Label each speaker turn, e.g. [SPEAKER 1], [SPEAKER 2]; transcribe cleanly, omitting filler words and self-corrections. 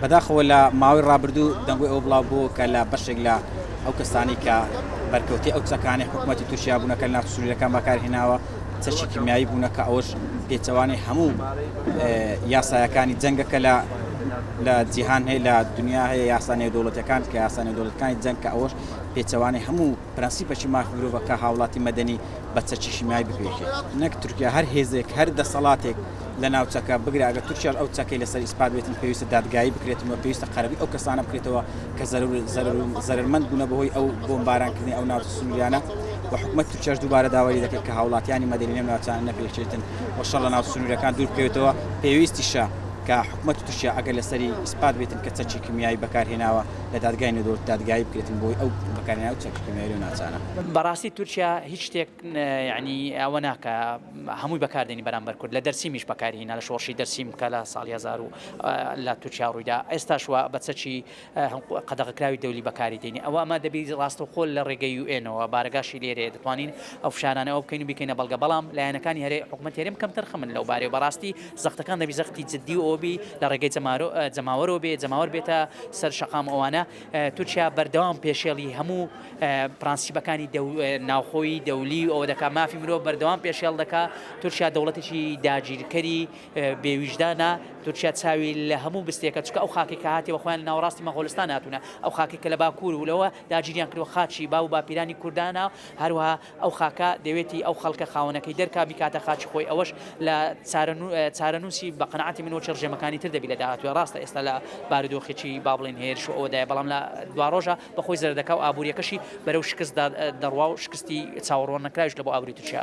[SPEAKER 1] بەداخەوە لە ماوەی ڕابردوو دەنگۆی ئەوە بڵاو بووە کە لە بەشێک لە ئەو کەسانەی کە بەرکەوتەی ئەو چەکانەی حکوومەتی تورکیا بوونە کە لە ناوچە سنوورییەکان بەکارهێناوە چەکی کیمیایی بوونە کە ئەوەش پێچەوانەی هەموو یاسایەکانی جەنگە کە لە لە جیهان هەیە لە دنیا هەیە یاسا نێودەوڵەتەکان کە یاسا نێودەوڵەتەکانی جەنگ کە ئەوەش پێچەوانەی هەموو پرەنسیپەکی مافی مرۆڤە کە هاوڵاتی مەدەنی بە چەکی شیمیایی بپێکێت. نەک تورکیا هەر هێزێک هەر دەسەڵاتێک لە ناوچەکە، بگرە ئەگەر تورکیاش ئەو چەکەی لەسەر ئیسپات بێتن پێویستە دادگایی بکرێتن و پێویستە قەرەبووی ئەو کەسانە بکرێتەوە کە زەرەرمەند بوونە بەهۆی ئەو بۆمبارانکردنی ئەو ناوچە سنووریانە و حکومەت تورکیاش دووبارە داوای لێ دەکرێت کە هاوڵاتیانی مەدەنی لەم ناوچانە نەپێکرێتن و شەڕ لە ناو سنوورەکان دوور بکەوێتەوە پێویستیشە کە حکومەتی تورکیا ئەگەر لەسەری ئیسپات بێتن کە چەکی کیمیایی بەکارهێناوە لە دادگای نێودەوڵەتی دادگایی بکرێتن بۆی ئەو بەکارهێنانی چەکی کیمیایی لەو ناوچانە.
[SPEAKER 2] بەڕاستی تورکیا هیچ شتێک یانی ئەوە ناکا هەمووی بەکار دێنی بەرامبەر کورد لە دەرسیمیش بەکاری هینا لە شۆڕشی دەرسیم کە لە ساڵی هەزار و لە تورکیا ڕوویدا ئێستاش وا بە چەکی قەدەغەکراوی دەولی بەکاری دێنی ئەوە ئەمە دەبی ڕاستەوخۆ لە ڕێگەی یوئێنەوە بارەگاشی لێرەیە دەتوانین ئەو فشارانە ئەوە بکەین و بیکەینە بەڵگە بەڵام لایەنەکانی هەرێ حکومەتی هەرێم کەمتەرخەمن لەو بارەیەوە بەڕاستی زەختەکان دەبی زەختی جدی و ئەوە بی لە ڕێگەی جەمارۆ جەماوەرەوە بێ جەماوەر بێتە سەر شەقام ئەوانە تورکیا بەردەوام پێشێڵی هەموو پرانسیپەکانی ناوخۆیی دەولی ئەوە دەکا مافی مرۆڤ بەردەوام پێشێڵ دەکا تورکیا دەوڵەتێکی داگیرکەری بێویژدانە تورکیا چاوی لە هەموو بستێکە چکە ئەو خاکێک کە هاتیەوە خۆیان لە ناوەڕاستی مەغۆلستان هاتوونە ئەو خاکێک کە لە باکوور و لەوە داگیریان کردووە خاکی باو و باپیرانی کوردانە هەروەها ئەو خاکە دەوێتی ئەو خەڵکە خاوەنەکەی دەرکا بیکاتە خاکی خۆی ئەوەش لە چارەنووسی بە قەناعەتی من وەکی ڕژێمەکانی تر دەبی لە داهاتووە ڕاستە ئێستا لە بارودۆخێکی با بڵێین هێرش و ئەوەدایە بەڵام لە دواڕۆژا بە خۆی زەرەر دەکا و ئابوورییەکەشی بەرەو شکست دەڕوا و شکستی چاوەڕوان نەکراویش لە بۆ ئابووری تورکیا.